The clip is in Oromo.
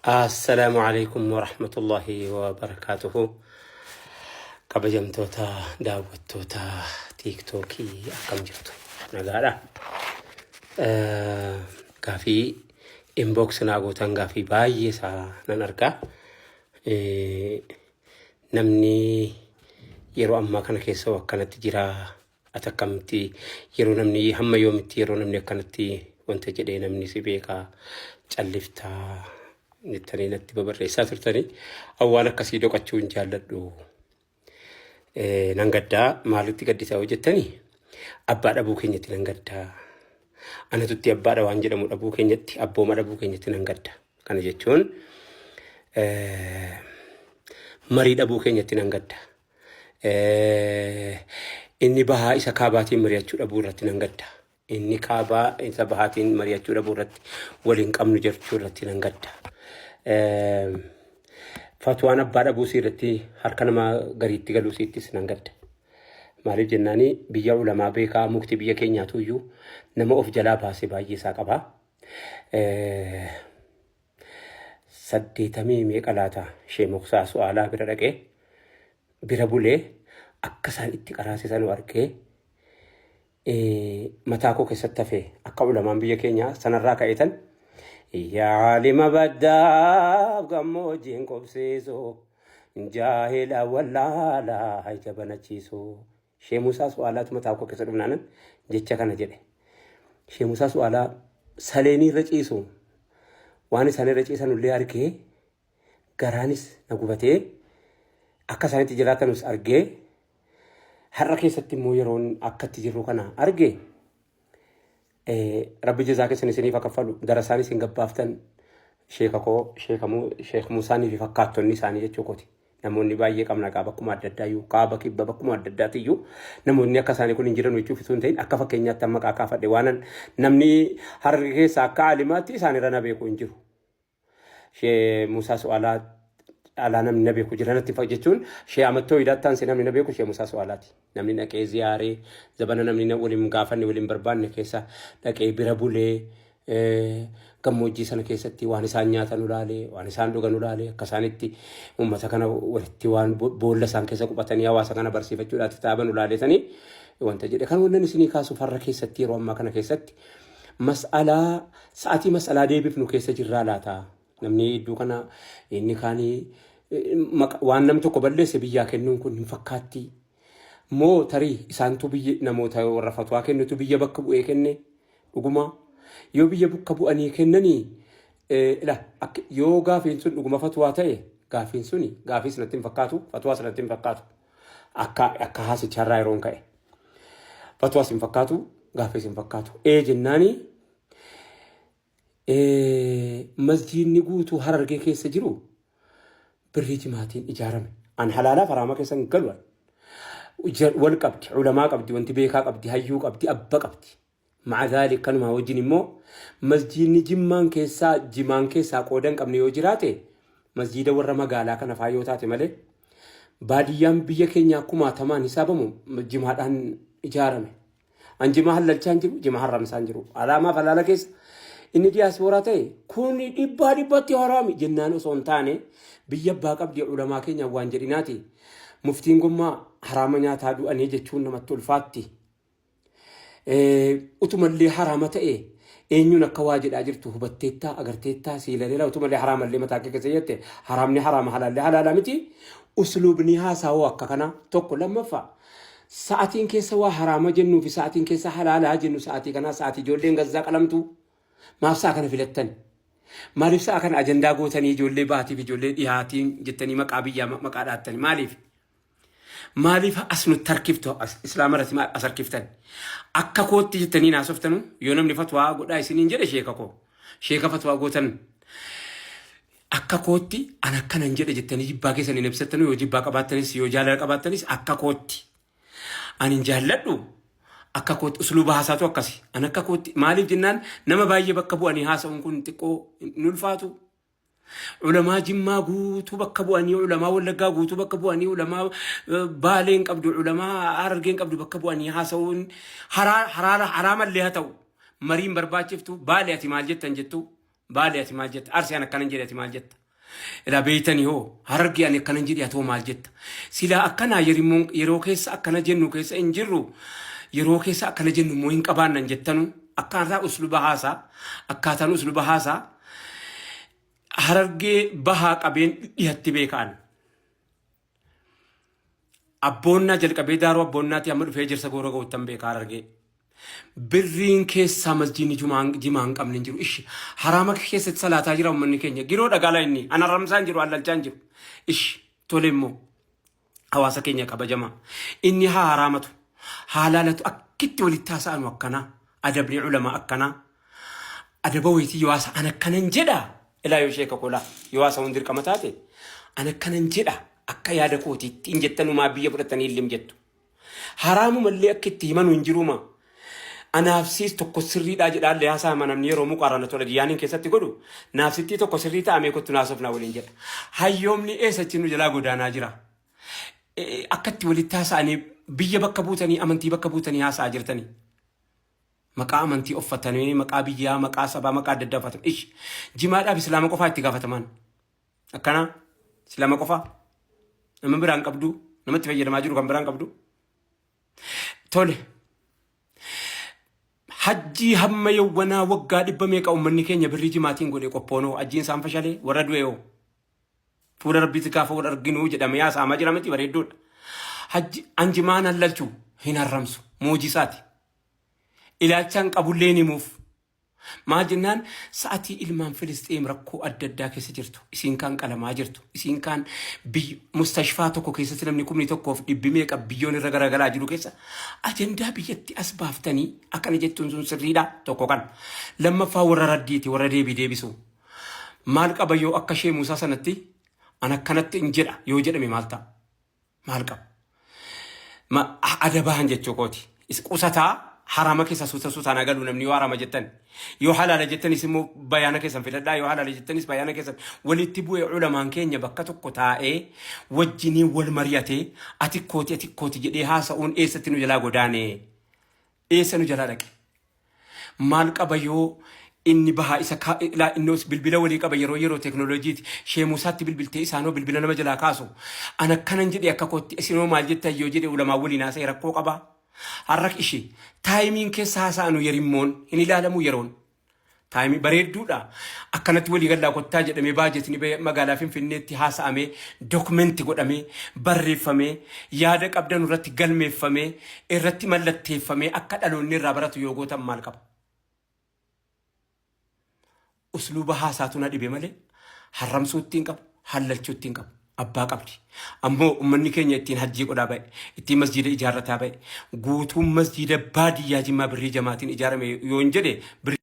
Assalaamu alaikum warahmatullahi wabarakaatuhu. Kabajamtoota daawwattoota tiiktookii akkam jirtu? Nagaadha. Gaafii inbox naa gootan gaafii baay'ee isaa nan argaa. Namni yeroo ammaa kana keessa akkanatti jira. Ati akkamitti yeroo namni hamma yoomitti yeroo namni akkanatti wanta jedhee namni si beekaa calliftaa jettanii natti babarreessaa turtanii awwaan akkasii doqachuu hin jaalladhu. Nan gaddaa maalitti gaddisaa yoo jettanii abbaa dhabuu keenyatti nan gaddaa. Anatutti abbaadha waan jedhamu dhabuu keenyatti abbooma dhabuu keenyatti nan gadda. Kana jechuun marii dhabuu keenyatti nan gadda. Inni bahaa isa kaabaatiin mari'achuu dhabuu irratti nan gadda. Inni kaabaa isa bahaatiin mari'achuu dhabuu irratti waliin qabnu jechuu irratti nan gadda. Fatwaan abbaa dhabuu isii irratti harka nama gariitti galuu isiittis nan gadda. Maaliif jennaani biyya ulamaa beekaa mukti biyya keenyaatu iyyuu nama of jalaa baasee baay'ee isaa qaba. Saddeetamii meeqa laata shee moksaa su'aalaa bira dhaqee bira bulee akka isaan itti qaraasisanuu argee mataa koo keessatti hafe akka ulamaan biyya keenyaa sanarraa ka'eetan yaa aalima baddaaf gammoojjiin qubsiisu jaahila wallaalaa ija banachiisu. Shee Musaa Su'aalaatu mataa koo keessa dhufnaanan jecha kana jedhe. Shee Musaa Su'aalaa saleenii irra ciisu waan isaan irra ciisan illee argee garaanis na gubatee akka isaan itti jiraatanus argee har'a keessatti immoo yeroon akka itti jirru kana arge rabbi jazaa keessan isiniif haa kaffalu darasaan isin gabbaaftan sheeka koo sheek Musaanii fi fakkaattonni isaanii jechuu kooti. Namoonni baay'ee qabna gaa bakkuma adda addaa iyyuu kaaba kibba bakkuma adda addaatti iyyuu namoonni akka isaanii kun hin jiran jechuuf osoo hin ta'in akka fakkeenyaatti amma maqaa kaafadhe waanan namni hararge keessa akka aalimaatti isaan irra na beeku hin jiru. Shee Musaa Su'aalaa alaa namni na beeku jira natti jechuun shee Amattoo Idaatti aansee namni na beeku shee Musaa Su'aalaati. Namni dhaqee ziyaaree zabana namni na waliin gaafanne waliin barbaanne keessa dhaqee bira bulee gammoojjii sana keessatti waan isaan nyaatan ulaalee waan isaan dhugan ulaalee akka isaan itti uummata kana walitti waan boolla isaan keessa quphatanii hawaasa kana barsiifachuudhaatti taaban ulaaleetanii wanta jedhe kan wannan isinii kaasu farra keessatti yeroo ammaa kana keessatti mas'alaa sa'atii mas'alaa deebifnu keessa jirraa laata namni iddoo kana inni kaanii waan namni tokko balleesse biyyaa kennuun kun hin fakkaatti moo tarii isaantu biyya namoota warra fatwaa kennutu biyya bakka bu'ee kenne dhuguma yoo biyya bakka bu'anii kennanii ila yoo gaafiin sun dhuguma fatwaa ta'e gaafiin suni gaafii sanatti hin fakkaatu fatwaa sanatti hin fakkaatu akka akka haasicharraa yeroon ka'e fatwaas hin fakkaatu gaafiis hin fakkaatu ee jennaanii masjiidni guutuu harargee keessa jiru birrii jimaatiin ijaarame. An halaalaaf haraama keessa hin galu. Wal qabdi, ulamaa qabdi, wanti beekaa qabdi, hayyuu qabdi, abba qabdi. Ma'a dhaalik kanumaa wajjin immoo masjiidni jimmaan keessaa jimaan keessaa qooda hin qabne yoo jiraate masjiida warra magaalaa kana faa yoo taate malee baadiyyaan biyya keenyaa kumaatamaan hisaabamu jimaadhaan ijaarame. An jimaa hallalchaa hin jiru, jimaa harramsaa hin jiru. Alaamaaf halaala keessa inni diyaaspooraa ta'e kun dhibbaa dhibbatti haraami jennaan osoo hin taane biyya abbaa qabdi ulamaa keenya waan jedhinaati. Muftiin gommaa haraama nyaataa du'anii jechuun namatti ulfaatti. Utumallee haraama ta'e eenyuun akka waa jedhaa jirtu hubatteettaa agarteettaa siilaleera utumallee haraamallee mataa kee keessa jette haraamni haraama halaallee halaala miti. Usluubni haasawoo akka kanaa tokko lammaffaa. Sa'atiin keessa waa haraama jennuu fi sa'atiin keessa halaalaa jennu sa'atii kanaa sa'atii ijoolleen gazzaa qalamtu maaf sa'a kana filattan? Maaliif sa'a kana ajandaa gootanii ijoollee baatiif ijoollee dhihaatiin jettanii maqaa biyyaa maqaa dhaattani maaliif? Maaliif as nutti harkiftu islaama irratti as harkiftan? Akka kootti jettanii naasoftanu yoo namni fatwaa godhaa isiniin jedhe sheeka koo sheeka fatwaa gootan Akka kootti an akkanan jedhe jettanii jibbaa keessan hin ibsattanu yoo jibbaa qabaattanis yoo jaalala qabaattanis akka kootti. Ani hin jaalladhu akka kootti usluuba haasaatu akkasi. An akka kootti maaliif jennaan nama baay'ee bakka bu'anii haasa'uun kun xiqqoo hin ulfaatu. Ulamaa Jimmaa guutuu bakka bu'anii, ulamaa Wallaggaa guutuu bakka bu'anii, ulamaa Baalee hin qabdu, ulamaa Harargee hin qabdu bakka bu'anii haasa'uun haraamallee haa ta'u mariin barbaachiftu Baalee ati maal jettan jettu. Baale ati maal jetta? Arsii an akkanan jedhe ati maal jetta? Ilaa beeytanii hoo Harargee ani akkanan jedhe ati hoo maal jetta? Silaa akkanaa yeroo keessa akkana jennu keessa hin jirru yeroo keessa akkana jennu immoo hin qabaannan jettanu akkaataa usluba haasaa akkaataan usluba haasaa Harargee bahaa qabeen dhihatti beekaan. Abboonnaa jalqabee daaroo abboonnaatii amma dhufee ejersa goora ga'uttan beeka Harargee. Birriin keessaa masjiidni jimaa hin qabne hin jiru. Ishi haraama keessatti salaataa jira uummanni keenya. Giroo dhagaalaa inni. An haramsaa hin jiru, allalchaa hin jiru. Ishi tole immoo hawaasa keenya kabajamaa. Inni haa haraamatu, haa laalatu akkitti walitti haasa'anu akkanaa. Adabni ulamaa akkanaa. Adaba wayitii yoo haasa'an akkanan jedha. Ilaa yoo sheeka kolaa yoo haasa'uun dirqama taate an akkanan jedha akka yaada kootiitti hin jettanumaa biyya fudhatanii illim jettu. Haraamumallee akka itti himanu hin jiruuma. Anaaf siis tokko sirriidhaa jedhaallee haasa'ama namni yeroo muqaarana tola diyaaniin keessatti godhu naaf sittii tokko sirrii ta'amee kottu naasofnaa waliin jedha. Hayyoomni eessachi nu jalaa godaanaa jira. Akka itti walitti haasa'anii biyya bakka buutanii amantii bakka buutanii haasa'aa jirtanii. Maqaa amantii uffatanii maqaa biyyaa maqaa sabaa maqaa adda addaa uffatan. Ish jimaadhaaf islaama qofaa itti gaafataman. Akkanaa islaama qofaa nama biraan qabdu namatti fayyadamaa jiru kan biraan qabdu. Tole. Hajjii hamma yawwanaa waggaa dhibba meeqa uummanni keenya birrii jimaatiin godhe qophoonoo hajjiin isaan fashalee warra du'e hoo. Fuula rabbiitti gaafa wal arginuu jedhamee haasa'amaa jira miti bareedduudha. Hajji anjimaan hallalchu hin harramsu moojisaati. Ilaalchaan qabullee hin himuuf. Maal jennaan sa'atii ilmaan Filisxeem rakkoo adda addaa keessa jirtu. Isiin kaan qalamaa jirtu. Isiin kaan mustashfaa tokko keessatti namni kumni tokkoof dhibbi meeqa biyyoon irra garagalaa jiru keessa ajandaa biyyatti as baaftanii akkana jettuun sun sirriidha tokko kan. Lammaffaa warra raddiiti warra deebii deebisu. Maal qaba yoo akka ishee Muusaa sanatti an akkanatti hin jedha yoo jedhame maal ta'a? Maal qaba? Ma adabaan jechuu kooti. Is qusataa haraama keessa suuta suutaan agaluu namni yoo haraama jettan. Yoo halaala jettanis immoo bayaana keessan filadhaa yoo halaala jettanis bayaana keessan walitti bu'ee ulamaan keenya bakka tokko taa'ee wajjiniin wal mari'atee ati kooti ati kooti jedhee haasa'uun eessatti nu jalaa godaane? Eessa nu jalaa dhaqe? Maal qaba yoo inni bahaa isa ilaa innoos bilbila walii qaba yeroo yeroo teeknooloojiiti. Shee Muusaatti bilbiltee isaanoo bilbila nama jalaa kaasu. An akkanan jedhe akka kootti isinoo maal jettan yoo jedhe ulamaa waliin haasa'e rakkoo qabaa. Har'a ishee taayimiin keessa haasa'anu yerimmoon hin ilaalamu yeroon. Taayimii bareedduudha. Akkanatti walii gallaa kottaa jedhamee baajetni ba'ee magaalaa Finfinneetti haasa'amee dokumenti godhamee barreeffamee yaada qabdan irratti galmeeffamee irratti mallatteeffamee akka dhaloonni irraa baratu yoo gootan maal qaba? Usluuba haasaatu na dhibe malee harramsuutti hin qabu, hallalchuutti hin qabu. Abbaa qabdi. Ammoo ummanni keenya ittiin hajjii godhaa ba'e, ittiin masjiida ijaarrataa ba'e, guutuun masjiida baadiyyaa Jimmaa birrii jamaatiin ijaarame yoo hin jedhe birrii